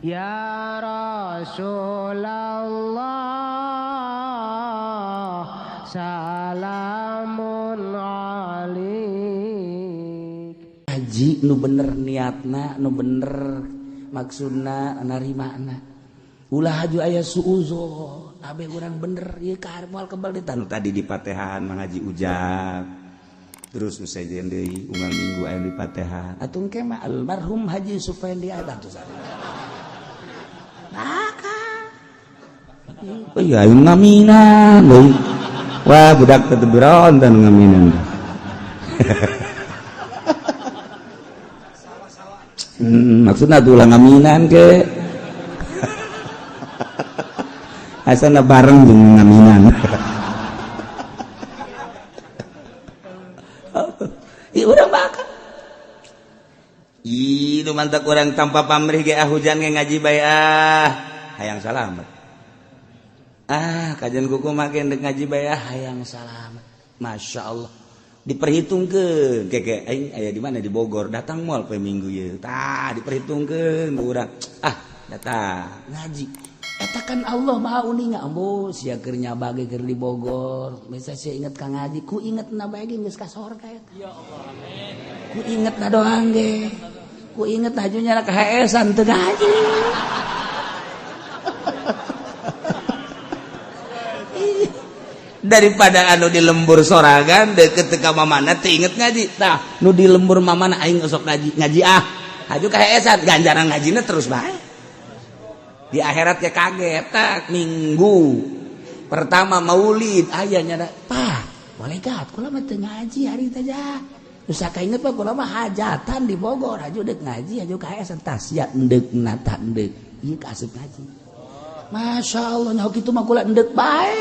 Ya Rasulullah salamun alik. Haji nu bener niatna, nu bener maksudna, narimana. Ulah haju aya suuzon, abe urang bener ieu ka moal kebal di tanu tadi di Patehan Mang Haji Ujang. Terus nu sejen deui unggal minggu aya di Patehan. Atuh engke mah almarhum Haji Sufendi Adam tuh sana. Baka. Oh iya aing ngaminan deui. Wah budak teh beron teh ngaminan. Maksudna tuh ulah ngaminan ke. Asana bareng jeung ngaminan. Ih urang bakal. Ih nu mantak urang tanpa pamrih ge ah hujan ge ngaji bae ah. Hayang salamet. Ah kajian kuku make ndek ngaji bae ah hayang salamet. Masya Allah. Diperhitungkeun keke aing aya di mana di Bogor datang moal poe Minggu ieu. Tah diperhitungkeun ku urang. Ah datang ngaji. Eta kan Allah Maha uninga ambo sia keur nyabage keur di Bogor. Bisa sia inget ka ngaji ku ingetna bae ge geus ka sorga eta. Ya Allah amin. Ku ingetna doang ge. Ku inget hajunya ka heesan teu ngaji. Daripada anu di lembur sorangan deket ka mamana teu inget ngaji. Tah nu di lembur mamana aing osok ngaji, ngaji ah. Haju ka heesan ganjaran ngajina terus bae. Di akhirat ya kaget tak minggu pertama maulid aya nyada pak malaikat kula mah teu ngaji hari teh ja. Terus inget pak kula mah hajatan di Bogor haju deuk ngaji haju ka heesan tah sia endeuk nata endeuk ieu ka asup ngaji. Masya Allah nyaho kitu mah kula endeuk bae.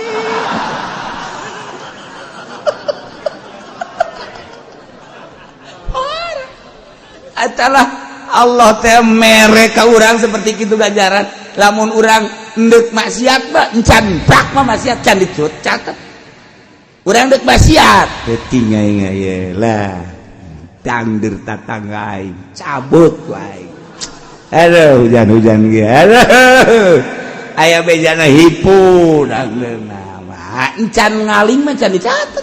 Atalah Allah teh mere ka urang seperti kitu ganjaran. Lamun urang endek maksiat mah encan brak mah maksiat can dicut catet. Urang endek maksiat teuting aing ye lah. Dangder tatangga aing cabut ku aing. Aduh hujan-hujan ge. Aduh. Aya bejana hipu dangdeurna mah. Encan ngaling mah can dicatet.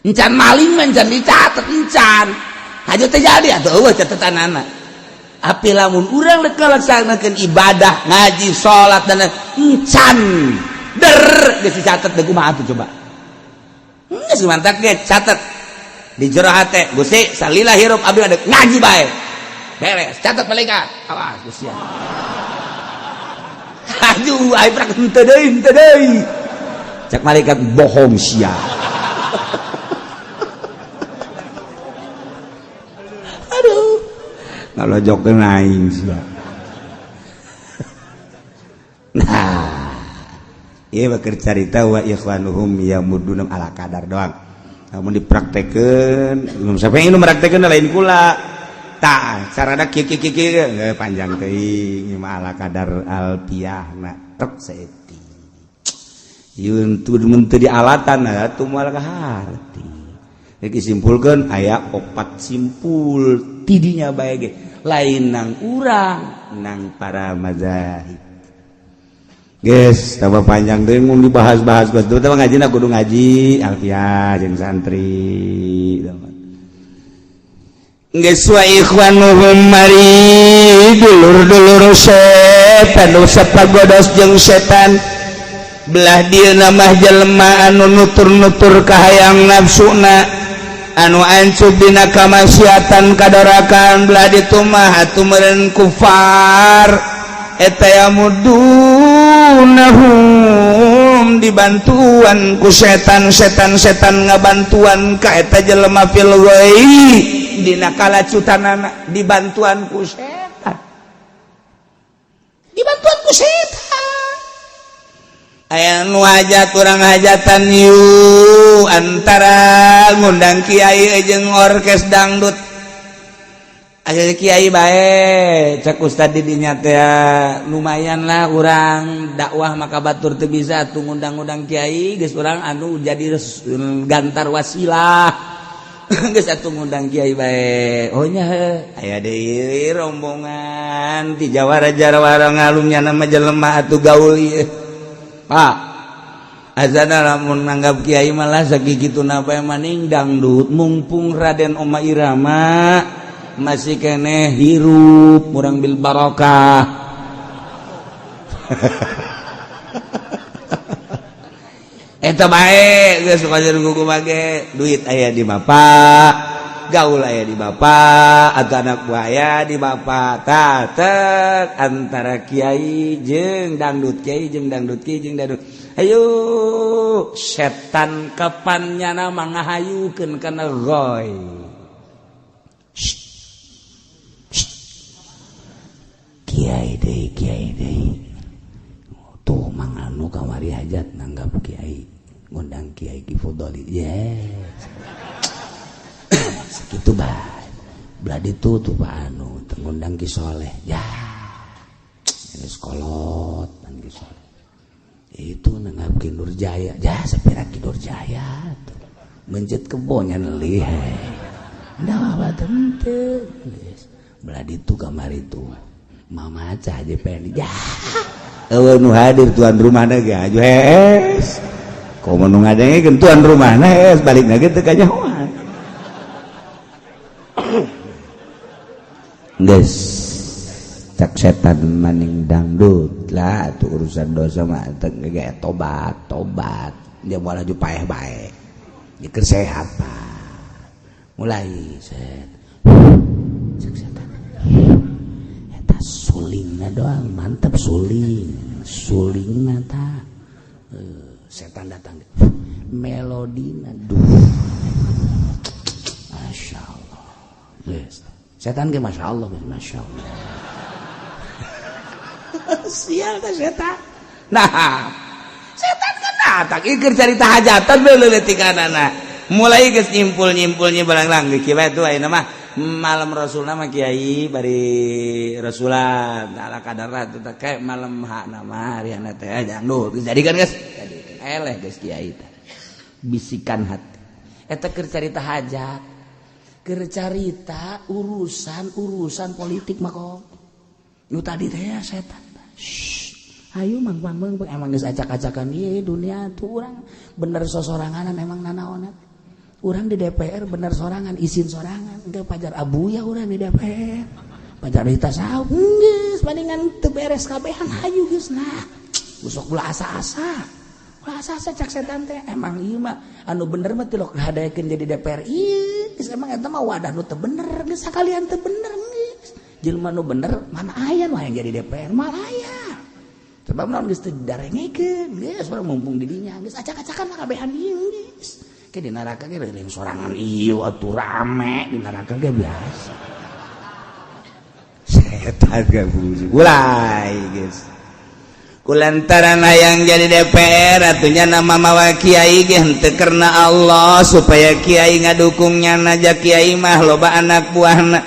Encan maling mah can dicatet encan. Haju teh jadi atuh eueuh catetanana. Api lamun urang rek ngalaksanakeun ibadah, ngaji, salat dan encan der geus dicatet deui kumaha atuh coba. Geus mantak ge catet. Di jero hate Gusti salila hirup abdi ada ngaji bae. Beres, catet malaikat. Awas Gusti. Aduh, aing prak henteu deui, henteu deui. Cak malaikat bohong sia. Aduh. Ngalojokkeun aing sia. Nah, ieu mah keur carita wa ikhwanuhum yamuduna ala kadar doang. Lamun dipraktekeun, sampai ini meraktekeun lain kula. Tah, carana kieu kieu kieu panjang teuing ieu mah ala kadar alfiahna tek saeutik. Yeun teu mun teu dialatan atuh moal kaharti. Iki simpulkeun aya opat simpul tidinya bae ge lain nang urang nang para mazahib. Geus tambah panjang deui mun dibahas-bahas geus teu ngajina kudu ngaji alfiah jeung santri. Geus wa ikhwanuhum mari dulur-dulur setan nu sapagodos jeung setan belah dieuna mah jelema anu nutur-nutur kahayang nafsuna anu ancup dina kamaksiatan kadorakan belah ditu mah atuh meureun kufar eta yamudunahum dibantuan ku setan setan-setan ngabantuan ka eta jelema fil ghaib dina kalacutanana dibantuan ku setan dibantuan ku setan aya nu hajat urang hajatan yu antara ngundang kiai jeung orkes dangdut aya kiai bae cek ustad di dinya teh lumayan lah urang dakwah maka batur teu bisa tuh ngundang-ngundang kiai geus urang anu jadi gantar wasilah. Geus atuh ngundang kiai bae. Oh nya heuh, aya deui rombongan ti Jawara Jawara ngalumnya nama jelema atuh gaul ieu. Pak, azana lamun nanggap kiai malah sakitu napa maning dangdut mumpung Raden Oma Irama masih keneh hirup murang bil barokah. Eta bae geus bage duit aya di bapak, gaul aya di bapak, atau anak buaya di bapak. Tatek antara kiai jeung dangdut, kiai jeung dangdut, kiai jeung dangdut. Ayo setan kapan nyana mangahayukeun kana goy. Kiai deui, kiai deui. Tuh mang anu kamari hajat nanggap kiai. Ngundang Kiai Ki Fudoli, yes. Segitu bae. Belah ditu tuh Pak anu ngundang Ki Soleh. Ya. Ini sekolot dan Ki Soleh. Itu nanggap Ki Nurjaya. Ya sapira Ki Nurjaya tuh. Mencet kebonya nelih. Ndak apa teu. Belah ditu kamari tuh. Mama aja pengen. Ya. Eueuh nu hadir tuan rumahna ge aju hees. Komo nu ngadengekeun tuan rumahna hees balikna ge teu kanyahoan. Geus cak setan maning dangdut lah atuh urusan dosa mah teu ge tobat tobat dia moal aju paeh bae. Ieu keur sehat Pak. Mulai set. Cak setan. Eta sulingna doang mantep suling. Sulingna tah. Setan datang melodina duh Masya Allah. Yes. Setan ke Masya Allah, Masya Allah. Sial teh setan. Nah setan kan datang ieu carita hajatan beuleuleutikanana mulai geus nyimpul-nyimpulnya barang-barang kieu bae tuh ayeuna mah malam rasulna mah kiai bari rasulan ala kadar teh kayak malam hakna mah hariana teh dangdut jadi kan geus eleh geus kiai teh bisikan hati eta keur carita hajat keur carita urusan-urusan politik mah kok nu tadi teh ya setan. Ayo mang mang mang emang geus acak-acakan ieu dunia tuh urang bener sosoranganan emang nanaonan urang di DPR bener sorangan izin sorangan engke pajar abuya urang di DPR pajar ditasawuf geus bandingan teu beres kabehan hayu geus nah sok ulah asa-asa asa cak setan teh emang ieu mah anu bener mah tilok hadaekeun jadi DPR ieu geus emang eta mah wadah nu teu bener geus sakalian teu bener geus jelema nu bener mana aya nu hayang jadi DPR mah aya sebab naon geus teu darengekeun geus urang mumpung di dinya geus acak-acakan mah kabehan ieu geus ke di neraka ge leuleung sorangan ieu atuh rame di neraka ge biasa setan ge fungsi mulai geus kulantaran hayang jadi DPR atunya nama mawa kiai ge henteu karena Allah supaya kiai ngadukungnya naja kiai mah loba anak buahna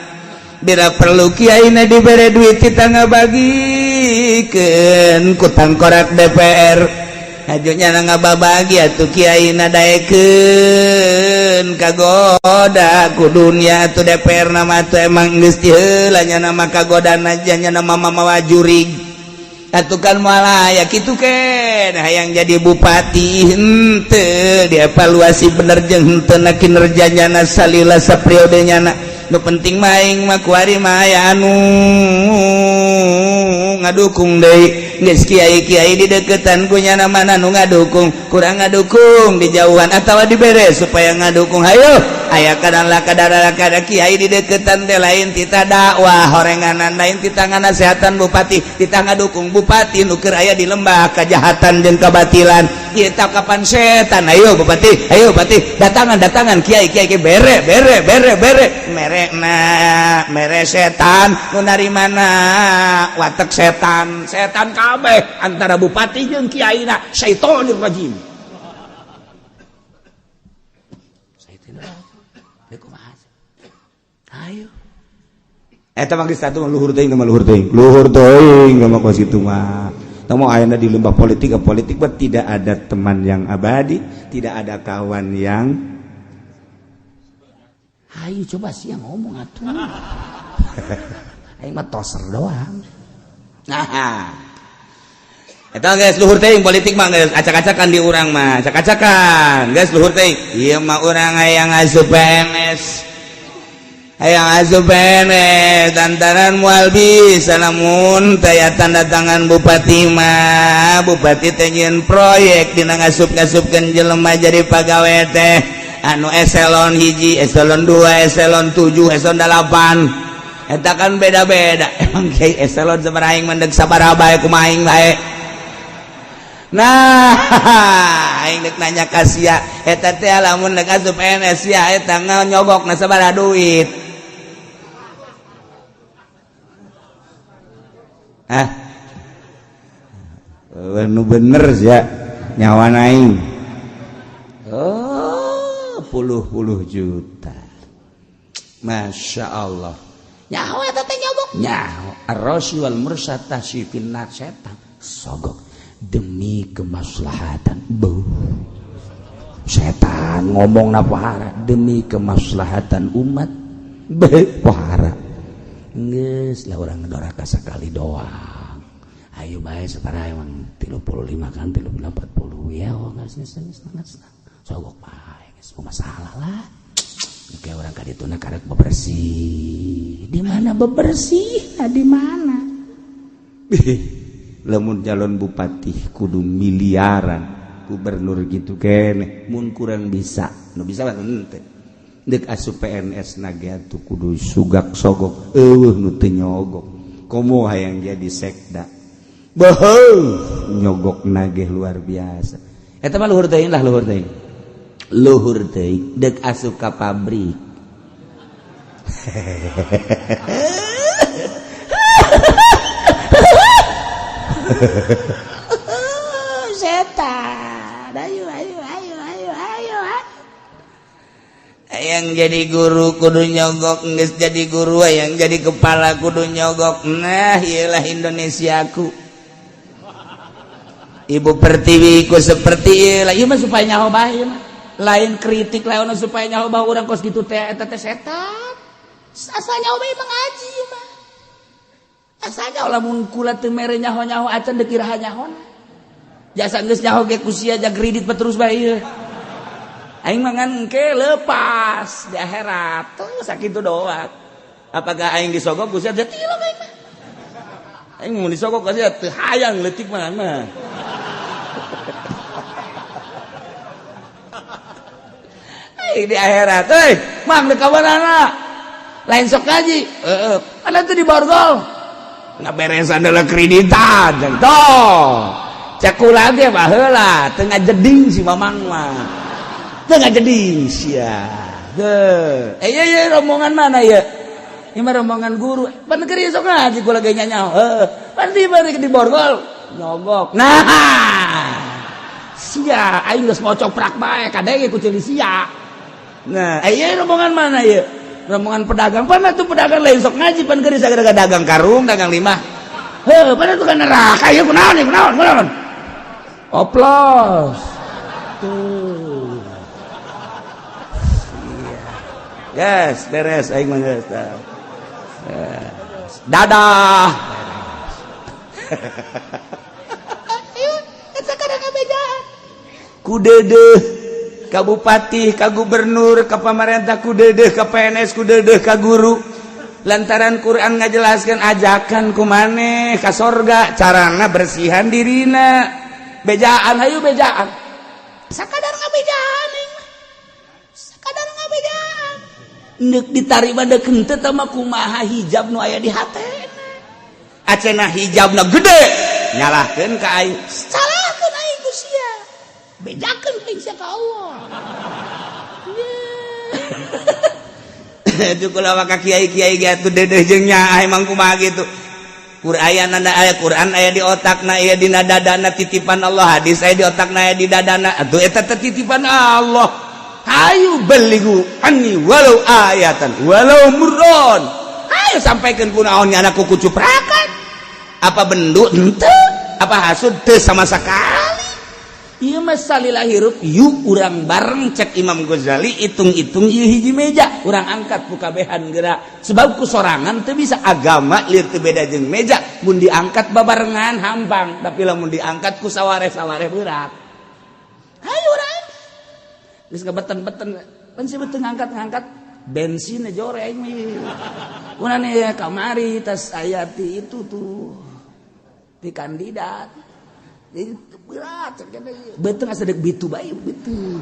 bila perlu kiai na dibere duit kita ngabagikeun ku tangkorak DPR hajunya na ngababagi atuh kiai na daekeun kagoda ku dunia atuh DPR nama atuh emang geus diheula nya nama kagodana nya nama mawa jurig atuh kan malah ya kitu ke nah yang jadi bupati henteu dievaluasi bener jeung henteu na kinerjanya na salila sapriode nya na nu penting mah aing mah kuari mah aya anu ngadukung deui geus kiai-kiai di deketan ku nyana mana nu ngadukung kurang ngadukung di jauhan atawa dibere supaya ngadukung hayo aya kadang la kadar kada kiai di deketan teh lain tita dakwah horenganan lain tita nganasehatan bupati tita ngadukung bupati nu keur aya di lembah kejahatan jeung kebatilan ieu kapan setan ayo bupati datangan datangan kiai kiai bere bere bere bere mere na mere setan nu narimana watek setan setan kabeh antara bupati jeung kiaina syaitonir rajim. Ayo eta mah geus satu luhur teuing mah luhur teuing mah kos kitu mah. Teu ayeuna di lembah politik politik mah tidak ada teman yang abadi, tidak ada kawan yang Ayo coba sih yang ngomong atuh. Aing mah toser doang. Nah, eta geus luhur teuing politik mah, geus acak-acakan di urang mah, acak-acakan. Geus luhur teuing. Ieu mah urang hayang asup PNS. Hayang asup PNS lantaran moal bisa lamun taya tanda tangan bupati mah. Bupati teh nyieun proyek dina ngasup-ngasupkeun jelema jadi pagawe teh anu eselon 1, eselon 2, eselon 7, eselon 8. Eta kan beda-beda. Emang kiai eselon sabaraha, aing mendek sabaraha bae, kumaha aing bae. Nah, aing dek nanya ka sia, eta teh lamun dek asup PNS sia eta nyogok na sabaraha duit? Hah? Nu bener sia nyawa aing. Oh, puluh-puluh juta. Masya Allah. Nyawa eta teh nyogok. Nyawa. Ar-rasyi wal mursyatasi finnar, setan. Sogok demi kemaslahatan. Beuh. Setan ngomong na pohara demi kemaslahatan umat. Beuh, pohara. Geus lah, urang ngedoraka sakali doang. Ayo bae sabaraha emang, 35 kan, 35 40 ya, oh geus geus geus geus. Sogok bae geus masalah lah. Oke, orang ka dituna karek bebersih. Di mana bebersih? Nah, di mana? Lamun calon bupati kudu miliaran, gubernur gitu kene, mun kurang bisa, nu bisa mah henteu. Deuk asup PNS na ge atuh kudu sugak sogok, eueuh nu teu nyogok. Komo hayang jadi sekda. Bohong, nyogok nageh luar biasa. Eta mah luhur teuing lah, luhur teuing. Luhur teuing deuk asup ka pabrik. Setan, ayo ayo ayo ayo ayo. Yang jadi guru kudu nyogok, geus jadi guru yang jadi kepala kudu nyogok. Nah, iyalah Indonesiaku. Ibu Pertiwi ku seperti ieu lah, ieu mah supaya nyaho bae ieu mah. Lain kritik lah, supaya nyaho bae urang kos kitu teh eta teh setan. Asa nyaho bae mengaji ieu mah. Asa nyaho lamun kula teu mere nyaho-nyaho acan deuk iraha nyahona. Jasa geus nyaho ge ku sia ja kredit terus bae ieu. Aing mah ngan engke lepas di akhirat. Tuh sakitu doang. Apakah aing disogok ku sia teh tilok aing mah. Aing mun disogok ku sia teu hayang leutik mah mah. Di akhirat, euy, mang deuk ka mana? Lain sok ngaji. Heeh. Ada tuh di borgol. Ngaberesan adalah kreditan, toh. Cek kula ge baheula teu ngajeding si mamang mah. Teu ngajeding sia. Heuh. Eh ieu ieu rombongan mana ieu? Ieu mah rombongan guru. Pan keur sok ngaji kula ge nyanyaho. Heeh. Pan di bari di borgol nyogok. Nah. Sia aing geus ngocoprak bae kadenge ku ceuli sia. Nah, ieu rombongan mana ieu? Rombongan pedagang. Pan atuh pedagang lain sok ngaji, pan keur sagala dagang karung, dagang lima. Heuh, pan atuh kan neraka ieu kunaon ieu, kunaon, kunaon? Oplos. Tuh. Iya. Yes, beres aing mah geus. Yes. Dadah. Ayo, eta kadang kabejaan. Ku deudeuh ka bupati, ka gubernur, ka pamarentah, ku deudeuh ka PNS, ku deudeuh ka guru. Lantaran Quran ngajelaskan ajakan ku maneh ka sorga, carana bersihan dirina. Bejaan, ayo bejaan. Sakadar ngabejaan aing mah. Sakadar ngabejaan. Neuk ditarima deuk henteu tah mah kumaha hijab nu aya di hatena. Acena hijabna gede, nyalahkeun ka aing. Salahkeun aing ku sia. Bejakeun aing sia ka Allah. Itu kula maka kiai-kiai ge atuh dedeh jeung nyaah emang kumaha gitu. Quran aya, Quran aya di otakna, aya dina dadana, titipan Allah, hadis aya di otakna, aya di dadana, atuh eta teh titipan Allah. Hayu balighu anni walau ayatan walau murron. Hayu sampaikan kunaon nya anak kuku cuprakan. Apa bendu henteu? Apa hasud teu sama sekali. Ieu mah salila hirup yuk urang bareng cek Imam Ghazali hitung-hitung ieu hiji meja urang angkat ku kabehan gerak sebab ku sorangan teu bisa. Agama lieur teu beda jeung meja, mun diangkat babarengan hampang, tapi lamun diangkat ku saware-saware berat. Hayu urang geus ngabeten-beten pan si beuteung ngangkat-ngangkat bensin jore aing mah. Kuna nih kamari tas aya ti itu tuh ti kandidat. Jadi berat beuteung asa deuk bitu bae beuteung.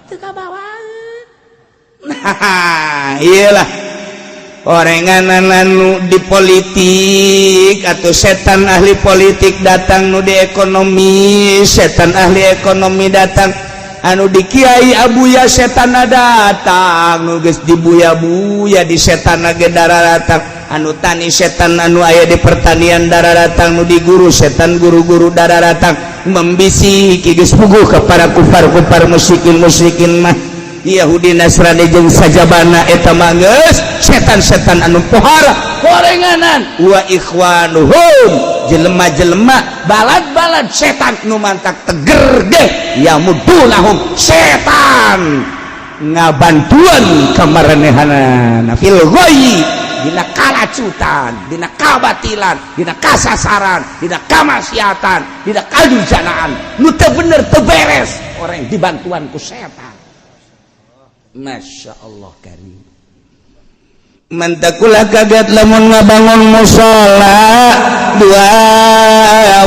Teu kabawaeun. Nah, iyalah orenganan anu di politik atau setan ahli politik datang, nu di ekonomi setan ahli ekonomi datang, anu di kiai abuya setan datang, nu geus dibuya-buya di setan ge datang, anu tani setan anu aya di pertanian datang, nu di guru setan guru-guru datang membisiki geus puguh kepada kufar-kufar, musyrikin musyrikin mah Yahudi, Nasrani jeung sajabana. Eta mah geus setan-setan anu pohara Gorenganan wa ikhwanuhum, jelema-jelema balad-balad setan nu mantak teger ge yamudunahum, setan ngabantuan ka maranehanana fil ghayyi, dina kalacutan, dina kabatilan, dina kasasaran, dina kamaksiatan, dina kadurjanaan nu teu bener, teu beres, orang dibantuan ku setan. Masya Allah karim. Mantak ulah kaget lamun ngabangun musola dua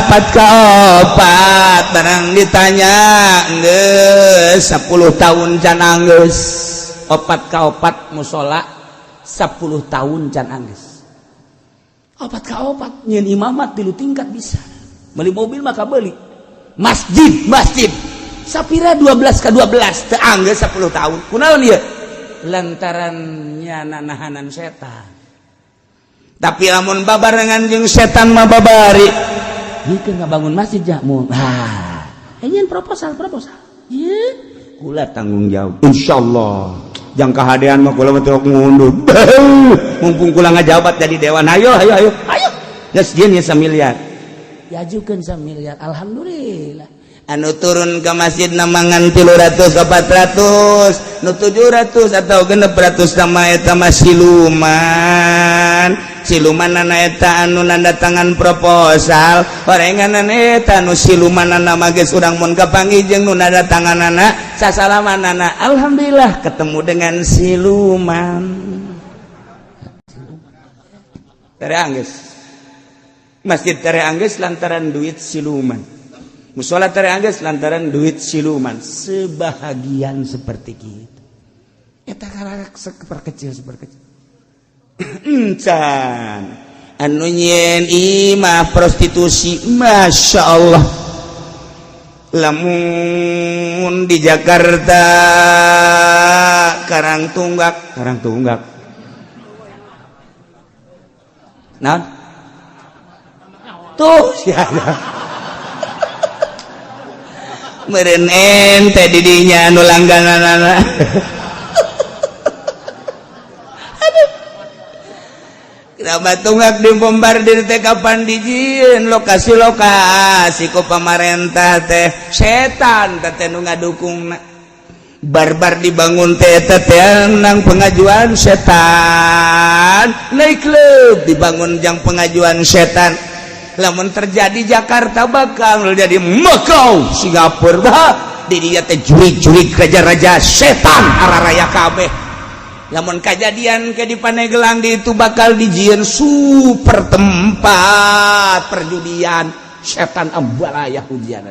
opat ka opat, barang ditanya geus 10 tahun can anggeus. Opat ka opat musola 10 tahun can anggeus. Opat ka opat nyeun imamat tilu tingkat bisa beli mobil, maka beli masjid. Masjid sapira 12 ke 12 teu anggeus 10 tahun. Kunaon ieu? Lantaran nyana nahanan setan. Tapi lamun babarengan jeung setan mah babari. Ieu keur ngabangun masjid jamu, ah nyeun proposal proposal ieu. Kula tanggung jawab insyaallah. Jang kahadean mah kula mah teu ngundur. Mumpung kula ngajabat jadi dewan, ayo ayo ayo ayo geus jieun ya samiliar. Diajukeun samiliar, alhamdulillah. Anu turun ke masjid namangan 300, 400, nu 700 atau 600 nama eta mah siluman. Siluman eta anu nanda tangan proposal. Orenganan eta nu siluman mah geus urang mun kapanggih jeung nu nanda tanganana sasalamanana, alhamdulillah ketemu dengan siluman. Tere anggeus masjid, tere anggeus lantaran duit siluman. Musola tere anggeus lantaran duit siluman. Sebahagian seperti gitu eta karak seperkecil seperkecil. Encan anu nyieun imah prostitusi. Masya Allah, lamun di Jakarta Karang Tunggak, Karang Tunggak nah tuh siapa meureun ente didinya anu langgananana. Aduh. Kenapa tunggak dibombardir teh? Kapan dijieun lokasi-lokasi ku pamarentah teh? Setan teh nu ngadukungna. Barbar dibangun teh eta teh nang pengajuan setan. Night club dibangun jang pengajuan setan. Lamun terjadi Jakarta bakal jadi Makau, Singapura. Bah di dia teh jurig-jurig raja-raja setan araraya kabeh. Lamun kejadian ke di Paneglang di itu bakal dijieun super tempat perjudian setan ambalaya. Ujian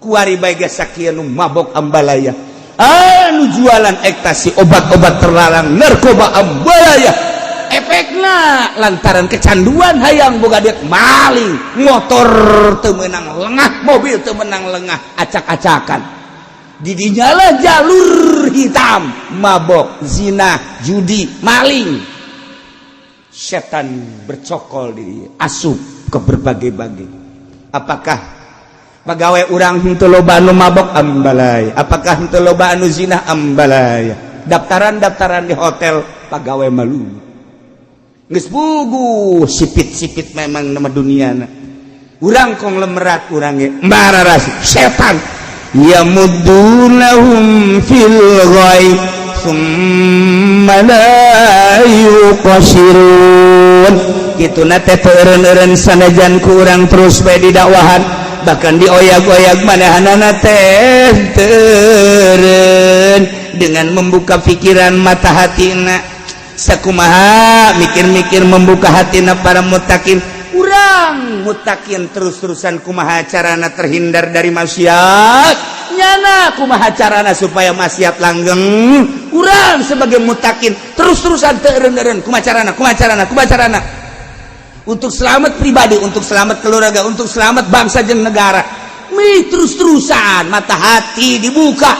kuari bae geus sakieu nu mabok ambalaya, anu jualan ekstasi, obat-obat terlarang, narkoba ambalaya. Efekna lantaran kecanduan hayang boga duit, maling motor teu meunang lengah, mobil teu meunang lengah, acak-acakan. Didinyalah jalur hitam, mabok, zina, judi, maling. Setan bercokol di asup ke berbagai-bagai. Apakah pegawai urang henteu loba anu mabok? Ambalaya. Apakah henteu loba anu zina? Ambalaya. Daftaran-daftaran di hotel pegawai malu geus puguh sipit-sipit. Memang nama dunia urang konglomerat urang ge mararasi setan. Yamuddunahum fil ghayy tsumma la yuqsirun. Kitu na teh teu eureun-eureun, sanajan ku urang terus bae didakwahan, bahkan dioyak-oyak, manehanana teh teu eureun dengan membuka pikiran, mata hatina. Sakumaha mikir-mikir membuka hatina para mutakin? Urang mutakin terus-terusan kumaha carana terhindar dari maksiat. Nyana kumaha carana supaya maksiat langgeng? Urang sebagai mutakin terus-terusan teu eureun-eureun kumaha carana, kumaha carana, kumaha carana untuk selamat pribadi, untuk selamat keluarga, untuk selamat bangsa jeung negara. Mi terus-terusan mata hati dibuka,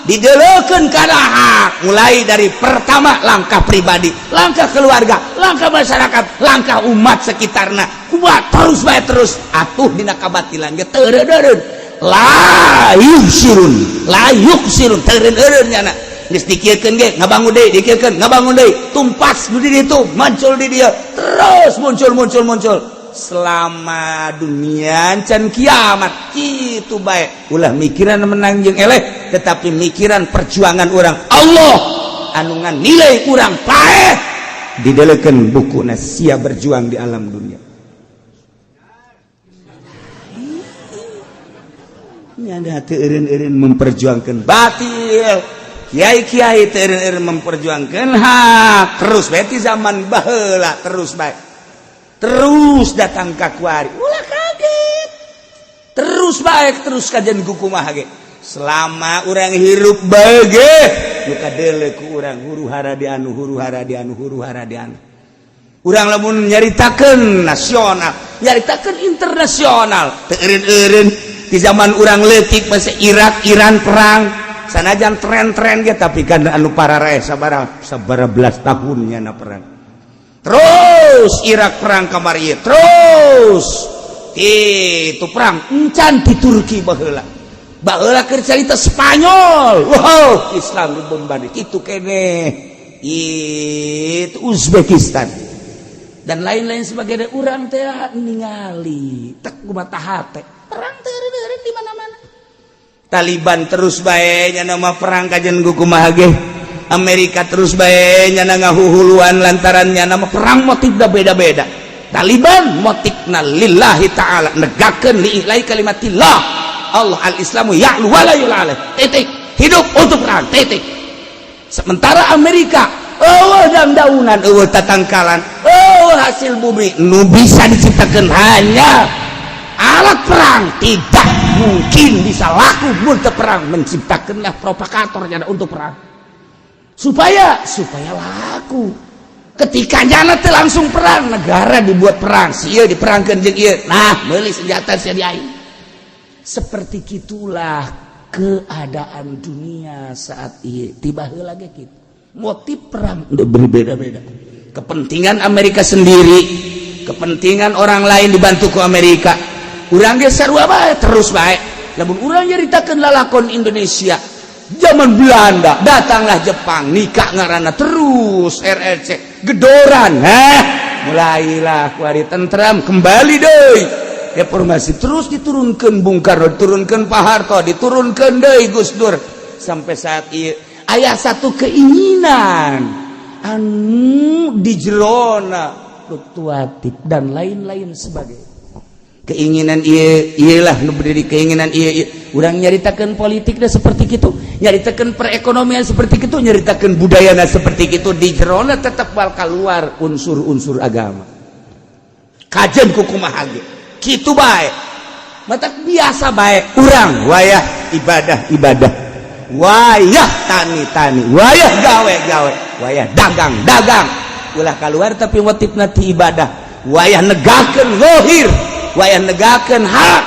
didelekeun kana hak, mulai dari pertama langkah pribadi, langkah keluarga, langkah masyarakat, langkah umat sekitarna. Kuat terus bae, terus atuh dina kabatilan ge teu eureun, la yubsirun, la yuksirun, teu eureun nyana. Geus dikieukeun ge ngabangun deui, dikieukeun ngabangun deui, tumpas nu di ditu, muncul di dieu, terus muncul, muncul, muncul selama dunia can kiamat. Kitu bae, ulah mikiran menang jeung eleh, tetapi mikiran perjuangan orang. Allah anu nilai urang paeh, didelekeun buku sia berjuang di alam dunia. Ini ada teu eureun-eureun memperjuangkan batil. Kiai-kiai teu eureun-eureun memperjuangkan hak terus bae ti zaman baheula, terus bae, terus datang ka kuari. Ulah kaget, terus baik, terus kajian kumaha ge selama urang hirup bae ge nu kadele ku urang huru hara di anu, huru hara di anu, huru hara di anu. Urang lamun nyaritakeun nasional, nyaritakeun internasional, teu eureun-eureun. Di zaman urang leutik masih Irak Iran perang, sanajan tren-tren ge, tapi kan anu pararaeh sabaraha sabaraha belas tahunnya na perang terus. Irak perang kamari, terus itu perang encan di Turki. Baheula baheula keur carita Spanyol, wow, Islam dibombardir. Itu kene itu Uzbekistan dan lain-lain sebagainya. Urang teh ningali tek mata hate perang teh di mana-mana. Taliban terus bae nama perang, kajian kumaha ge. Amerika terus bae nyana ngahuhuluan lantarannya nama perang, motifnya beda-beda. Taliban motifna lillahi ta'ala, negakeun li'i'lai kalimatillah. Allah al-islamu ya'lu wa la yu'la alaih, titik. Hidup untuk perang, titik. Sementara Amerika eueuh daun-daunan, eueuh tatangkalan, eueuh hasil bumi nu bisa diciptakan, hanya alat perang. Tidak mungkin bisa laku mun teu perang. Menciptakanlah provokatornya untuk perang supaya supaya laku. Ketika nyana teh langsung perang, negara dibuat perang, sia diperangkan jeung ieu, nah meuli senjata sia di aing. Seperti gitulah keadaan dunia saat ini. Tiba heula ge kitu, motif perang udah berbeda-beda. Kepentingan Amerika sendiri, kepentingan orang lain dibantu ku Amerika. Urang ge sarua bae, terus bae. Lamun urang nyaritakeun lalakon Indonesia zaman Belanda, datanglah Jepang, nikah ngaranna, terus RRC gedoran, heh, mulailah kuari tentram kembali deui, reformasi terus, diturunkan Bung Karno, diturunkan Pak Harto, diturunkan deui Gus Dur, sampai saat ini aya satu keinginan anu di jerona fluktuatif dan lain-lain sebagainya. Keinginan iya iyalah nu berdiri keinginan iya, iya. Urang nyaritakan politiknya seperti itu, nyaritakan perekonomian seperti itu, nyaritakan budayana seperti itu, di jerona tetap bakal keluar unsur-unsur agama. Kajian kukumaha ge kitu bae, mata biasa bae urang wayah ibadah ibadah, wayah tani tani, wayah gawe gawe, wayah dagang dagang, ulah keluar tapi motif nanti ibadah. Wayah negakeun zahir, wayah negakeun hak.